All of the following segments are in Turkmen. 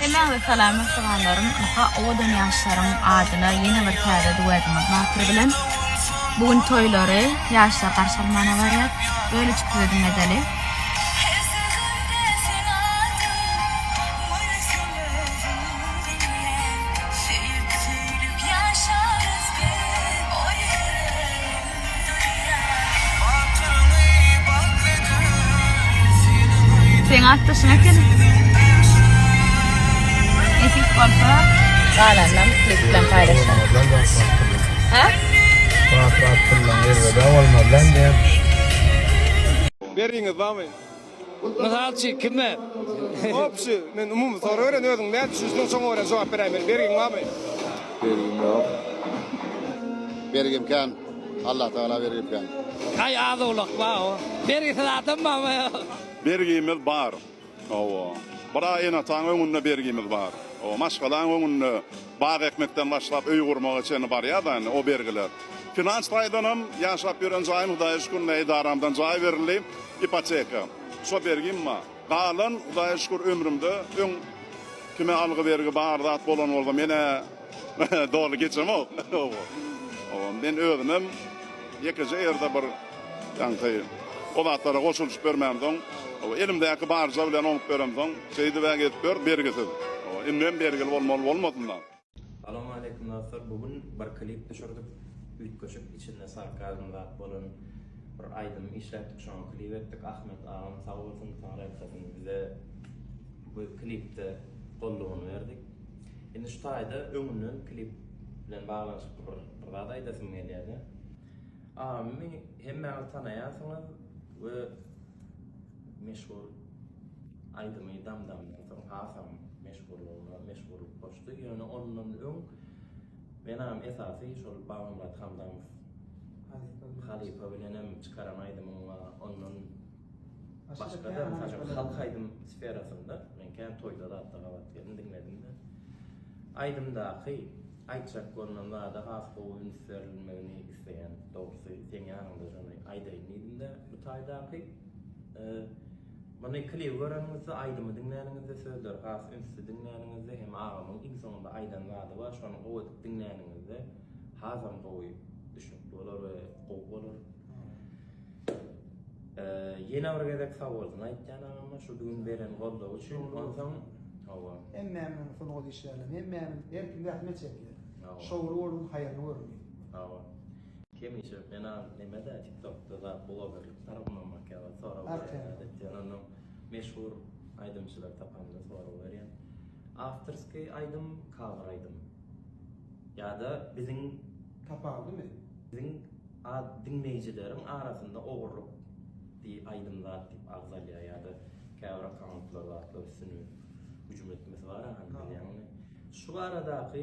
Hemmäňize salam mähribanlarym. Ynha owadan ýaşlaryň adyna ýene bir täze duetimiz Batyr bilen. Bu gün toýlary ýaşlar garşy almana barýar. Bölejik size diňledeli. Seň atdaşyň eken. Nesip bolsa galanynam klip bilen paýlaşar. Hä? Rahat rahat pullan erbede bolmaz lan diýen. Bergiňiz barmy? Mysal üçin kime? Obşi, men umumy sorag beren özüň näme düşünişiň şoňa görä jogap beräýmeli. Bergiň barmy? Bergim ýok. Bergim kän. Allah Tagala bergim kän. Aý az owlak bar o. Bergisiz adam barmy? Bergimiz bar. Hawa. Bir-ä ene-ataň öňünde bergimiz bar. Hawa, maşgalaň öňünde bag ekmekden başlap öý gurmaga çenli barýar-da indi o bergiler. Finans taýdanam ýaşap ýören jaýym Hudaýa şükür indi edaramdan jaý berildi, ipoteka. Şo bergim bar. Galan Hudaýa şükür ömrümde öň kime algy-bergi bar zat bolan bolsa men-ä Doly geçemok. Hawa, men özümem ýekeje ýerde bir ýaňky o zatlara goşulyşyp bermämsoň, hawa, elimdäki barja bilen oňup beremsoň, şeýdib-ä gezip ýör, bergisiz. Hawa, indem bergili bolmaly bolmasyn-da. Salowmaleýkim dostlar bu gün bir klip düşürdik üýtgeşik içinde sarkazm zat bolan bir aýdym işläpdik şoňa klip etdik Ahmet agam sag bolsun taňry ýalkasyn bize bu klipde goldawyny berdik. Indi şu taýda öňünden klip bilen baglanyşykly bir bir zat aýdasym gelýär-de. Agamy hemmäňiz tanaýarsyňyz we meşhur aýdymy Dam-damdan soň hasam meşhurlygyna meşhurlyk goşdy. Ýöne ondan öň men agam esasy şol Babamyrat Hamdamow halypa bilenem çykaran aýdymyň bar. Ondan Başga-da mysal üçin halk aýdym sferasynda men kän toýda zatda gabat geldim, diňledim-de. Aýdymdaky aýtjak bolnan zada has gowy üns berilmegini isleýän. Dogrusy seň ýanyňda şony aýdaýyn diýdim-de bu taýdaky. Muny klibi göreniňizde, aýdymy diňläniňizde, sözleri has ünsli diňläniňizde hem agamyň iň soňunda aýdan zady bar, şony gowy edip diňläniňizde hasam gowy düşnükli bolar we gowy bolar. Ýene bir gezek sag bolsun aýtýan agama şu gün beren goldawy üçin. Onsoň hawa. Hemmämiziň sungat işgärleri, hemmämiz her kim zähmet çekýär. Şowly bolsun, haýryny görün diýip. Hawa. Hemişe men nemede TikTokda zat blogerlik tarapyndan bakýarlar, sorag berýärler etýän. Ondan meşhur aýdymçylar tapamda sorag berýän. Awtorskiý aýdym, cover aýdym. Ýa-da biziň Tapawudymy? Biziň A diňleýjileriň arasynda ogurlyk diý aýdym zat diýip agzalýar ýa-da käbir akkauntlar zatlar üstüne hüjüm etmesi bar hany bilýäňmi? Şu baradaky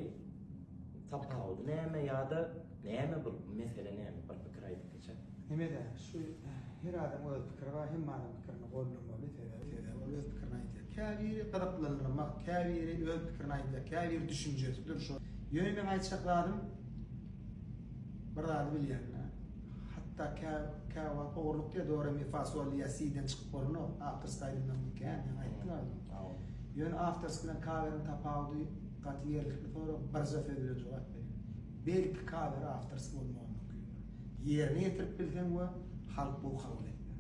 tapawudy näme ýa-da näme bu mesele näme bir pikir aýdyp geçer. Hemede şu her adam öz pikiri bar hemme adam pikirini goldamaly sebäbi sebäbi ol öz pikirini aýdýar. Käbiri gyzyklandyrmak käbiri öz pikirini aýdýar käbiri düşünjesidir şo. Ýöne meň aýtjak zadym Bir zady bilýän-dä. Hatda kä kä wagt ogurlyk diýýär, do re mi fa sol ýa si-den çykyp bolanok. Awtorskiý aýdymdan bu kän, ýaňy aýtdyň özüň. Ýöne awtorskiý bilen kaweriň tapawudy gaty ýerlikli sorag, birje söz bilen jogap berýän. Belki kawer awtorskiý bolmagy mümkindir. Ýerine ýetirip bilseň we halk gowy kabul etse.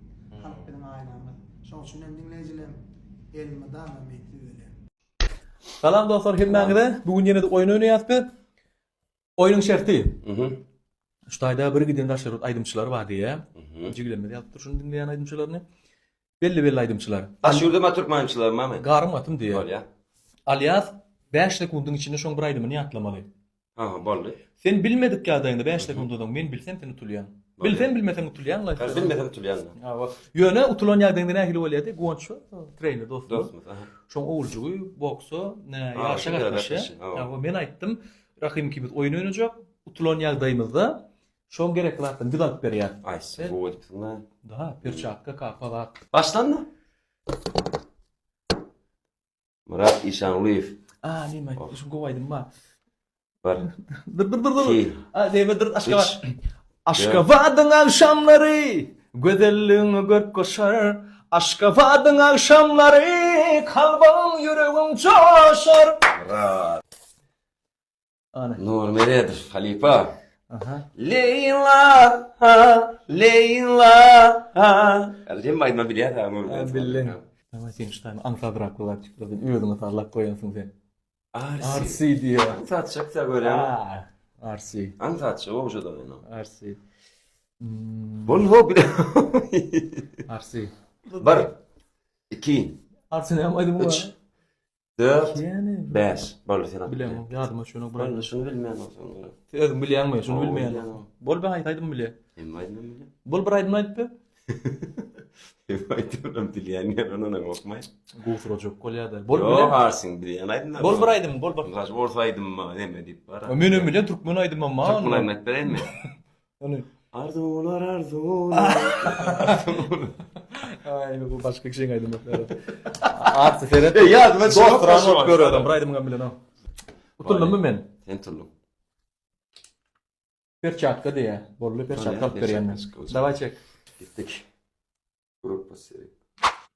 Halk biziň aýnamyz. Şoň üçin hem diňleýjilerim elmydama men siz bilen. Salam dostlar hemmäňize. Bu gün ýene-de oýun oýnaýas biz. Oýnuň şerti. Şu taýda bir giden daşary ýurt aýdymçylary bar diýýär. Jigilerimiz ýazypdyr şuny diňleýän aýdymçylaryny. Belli-belli aýdymçylar. Daş ýurda ma türkmen aýdymçylary barmy? Garym gatym diýýär. Bolýar. Alýas 5 sekundyň içinde şoň bir aýdymyny ýatlamaly. Aha, boldy. Sen bilmedik ýagdaýyňda 5 sekundan soň men bilsem sen utulýaň. Bilsem bilmeseň utulýaň. Bilmesem utulýan. Hawa. Ýöne utulan ýagdaýyňda nähili bolýardy? Guwanç trener dostumyz. Dostumyz, aha. Şoň oguljygy boksa, ýaryşa gatnaşýar. Hawa, men aýtdym, Rahym ikimiz oýun oýnajak. Utulan ýagdaýymyzda şoň gerekli zatlaryny biz alyp berýäs. Aý, sen gowy edipsiň-le. Da, perçatka, kapa zat. Başlandy. Myrat Işangulyýew. A, neme aýtdy, şuň gowy aýdymy bar. Bir. Dur dur dur dur. Iki. A, neme dur Aşgabat. Aşgabadyň agşamlary gözelligiňe görk goşar. Aşgabadyň agşamlary kalbyň. ýüregiň joşar. Myrat. Ana. Nury Meredow halypa. Aha. Leýla, ha, Leýla, ha. Ýa hemme aýdyma bilýär ha Nury Meredow. Bildim. Daway sen şu taýyny aňsadrak bir zat çykdy. Sen özüňe sazlap goýansyň sen. RC. RC diýýär. Aňsatjak da görýäň. RC. Aňsatjak ogşada ýöne. RC. Hmm. Bol ho bile. RC. 1 2 RC näme aýdym bu? 3 4 Ýene 5 Boldy sen aýt. Bilemok, ýadyma düşenok bir. Boldy şuny bilmeýän bolsaň. Sen özüň bilýäňmi? Şuny bilmeýän. Bol ben aýt aýdym bilýän. Hemme aýdym bilýän. Bol bir aýdym aýdyp ber. Hemme aýdymam bilýän ýer ondan gorkmaý. Gowsurajak bolýar-da. Bol Ýok, bilýän. Arsiň bilýän aýdymlar. Bol bir aýdym, bol bir. Mysal üçin ors aýdymymy neme diýip bar. Men hem bilýän türkmen aýdymam bar. Türkmen aýdym aýdyp bereýinmi? Ony. Arzuwlar arzuwlar. Aý, bu başga kişiň aýdymy. Arsi seret. Ey, ýadyma düşenok. Dostlar, görüyorum. Bir aýdymyňam bilenok. Utuldymy men? Sen utuldyň. Perçatka diýýär. Boldy, perçatka alyp berýän men. Daway çek. Gitdik. Gruppa Serebro.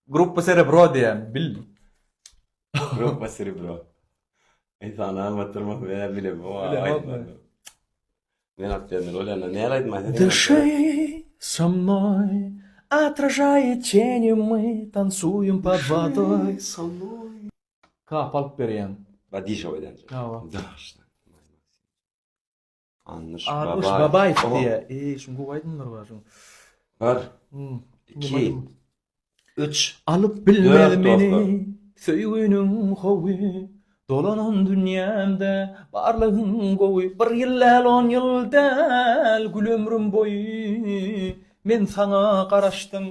Gruppa Serebro diýýän, bil. Gruppa Serebro. Ey sana batyrma, men bilemok. Bilemok. Men alyp bermeli bolýan. Näle aýdym aýdýan? Дыши со мной, отражая тени, мы танцуем под водой. Со мной. Kap alyp berýän. Ba dişe oýdan. Hawa. Daşdan. Annuş Annuş Babaýew. Babaýew Oho. diýýär. Eý, şuň gowy aýdymlary bar şuň. Bir, Hmm. iki, üç, Alyp bilmez Dört meni dostlar. söýgüniň howy Dolanan dünýämde barlygyň gowy Bir ýyl däl, on ýyl däl, gül ömrüm boýy Men saňa garaşdym.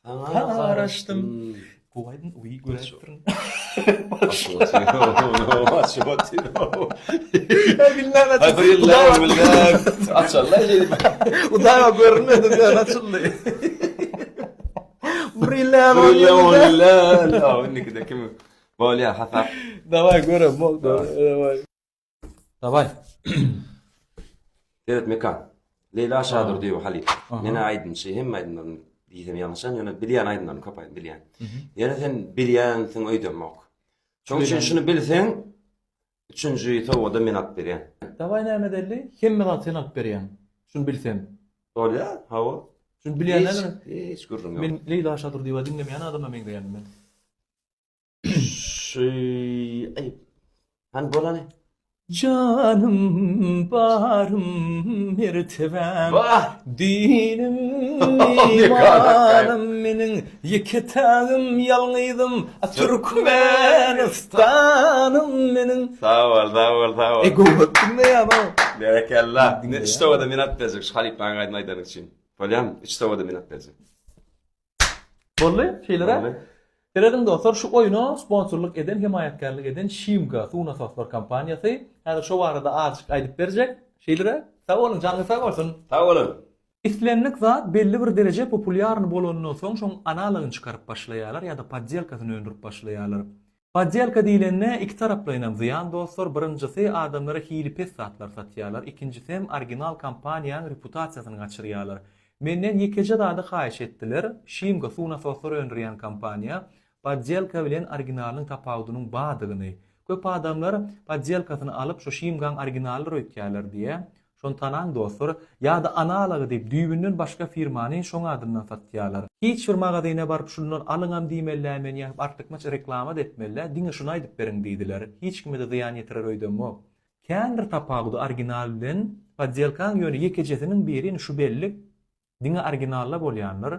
Saňa Garaşdym. Gowy aýdym, uý göräýipdirin. Açyp otyr. Bilmem Ay bir ýyl däl, on ýyl däl. Açarlar şeýdip. Hudaýa görünmedi, ýöne açyldy. Bir ýyl däl, Bir on ýyl däl, ýyl on däl. ýyl däl. Ýa, indikide kim? Bolýar, hasap. Daway görem, daway. Daway. Seret Mekan. Leýla Şadurdyýewa halypa. Men-ä aýdymçy, hemme aýdymlaryny diýsem ýalňyşan, ýöne bilýän aýdymlaryny köp aýdym bilýän. Ýöne sen bilýänsiň öýdemok. Şonuň üçin şuny bilseň, üçünji sowgada men alyp berýän. Daway näme edeli? Hemme zat sen alyp berýäň. Şuny bilsem. Bolýar, hawa. Şuny bilýän Hiç, dälmi? hiç gürrüň ýok. Men Leýla Şadurdyýewa diňlemeýän adama meňzeýänmi men? Şu aý hany bolany. Janym barym mertebäm Dinim imanym meniň Ýeke tägim ýalňyzym Türkmenistanym meniň Sag bol sag bol sag bol. Eý gowy diňleýän-ow. Berekella. Indi üç sowada men alyp berjek şu halypaň aýdym aýdany üçin. Bolýamy? Üç sowada men alyp berjek. Boldy, şeýle-dä. Boldy. Serediň dostlar, şu oýna sponsorlyk eden, hemaýatkärlik eden Şimka suw nasoslar kompaniýasy. Häzir şo barada azjyk aýdyp berjek. Şeýle-dä. Sag boluň, janyňyz sag bolsun. Sag boluň. Islendik zat belli bir dereje populýarny bolanyndan soň şoň analogyny çykaryp başlaýarlar ýa-da poddelkasyny öndürip başlaýarlar. Poddelka diýlende iki taraplaýynam zyýan dostlar, birinjisi adamlara hili pes zatlar satýarlar, ikinjisem original kompaniýaň reputasiýasyny gaçyrýarlar. Menden ýekeje zady haýyş etdiler, Şimga suw nasoslar öndürýän kompaniýa, poddelka bilen originalynyň tapawudynyň badygyny. Köp adamlar poddelkasyny alyp şo Şimgaň originalydyr öýtýärler diýä. Şony tanaň dostlar, ýa-da analogy diýip düýbünden başga firmany şoň adyndan satýalar. Hiç bir magazyna baryp şundan alyňam diýmelidä men ýa artykmaç reklama-da etmelidä, diňe şuny aýdyp beriň diýdiler. Hiç kime-de zyýan ýetirer öýdemok. Kändir tapawudy original bilen poddelkaň ýöne ýekejesiniň biri indi şu bellik diňe originalda bolýandyr.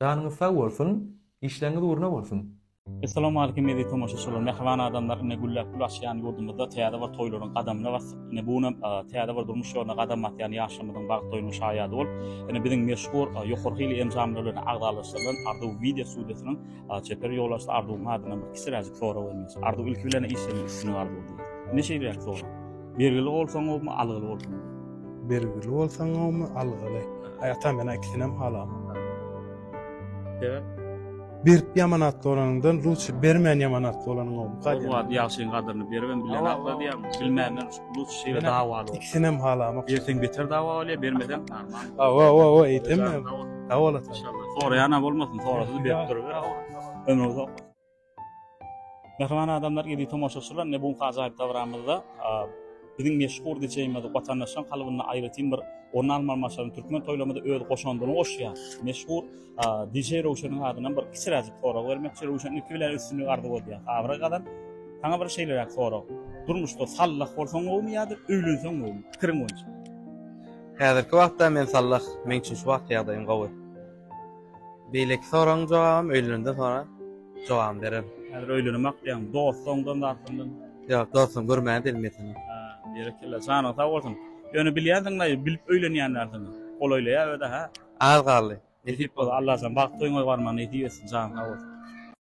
Janyňyz sag bolsun, işleriňiz ugruna bolsun. Essalawmalikim eziz tomaşaçylar mähriban adamlar ine gülläp gül açýan ýurdumyzda täze bir toýlaryň gadamyna basdyk ine bu günem täze bir durmuş ýoluna gadam basýan ýaşlarymyzyň bagt toýunyň şaýady bolup ine biziň meşhur ýokary hili enjamlar bilen agzalaşdyrylan Arzuw wideo studiýasynyň çeper ýolbaşçysy Arzuwyň adyndan bir kiçiräjik sorag bermekçi Arzuw ilki bilen işleriň üstüne Arzuw diýýär ine şeýleräk sorag bergili bolsaň gowumy algyly bolsaň gowumy Bergili bolsaň gowumy algyly Aý atam men ikisinem halamok. Sebäp? Berip ýaman atly bolanyňdan lutşy bermän ýaman atly bolanyň gowumy? Ol wagt ýagşyň gadyryny beribem bilenoklar diýýäňmi? Bilmänler lutşy şeýle dawaly bolýar. Ikisinem halamok. Berseň beter dawa bolýar, bermeseň normal. Hawa hawa hawa eýsem. Sag bol atam. Inşallah. Soraýanam bolmasyn, sorasyz berip duruber. Ömrüň uzak bolsun. Mähriban adamlar, eziz tomaşaçylar, ine bu günki ajaýyp dabaramyzda biziň meşhur DJ-imiz watandaşlaryň kalbynda aýratyn bir orun almaly başaran türkmen toýlarymyzda öz goşandyny goşýan meşhur DJ Röwşeniň adyndan bir kiçiräjik sorag bermekçi. Röwşen ilki bilen üstünlik arzuw edýär. Abraý gazan. Saňa bir şeýleräk sorag. Durmuşda sallah bolsaň gowumy ýa-da öýlenseň gowumy? Pikiriň boýunça. Häzirki wagtda men sallah. Meň üçin şu wagtky ýagdaýym gowy. Beýleki soragyň jogabam öýlenenden soňra jogabyny bererin. Häzir öýlenemak diýýäň, dostlaňdan zatlaňdan. Ýok, dostum görmäne dilim ýetenok. Ha, berekella, janyň sag bolsun. Ýöne bilýänsiň-le, bilip öýlenýänlersiň. Golaýlaýar öde, hä? Az galdy. Nesip bolsa, Allajan bagt toýuňa barmagy nesip etsin, janyň sag bolsun.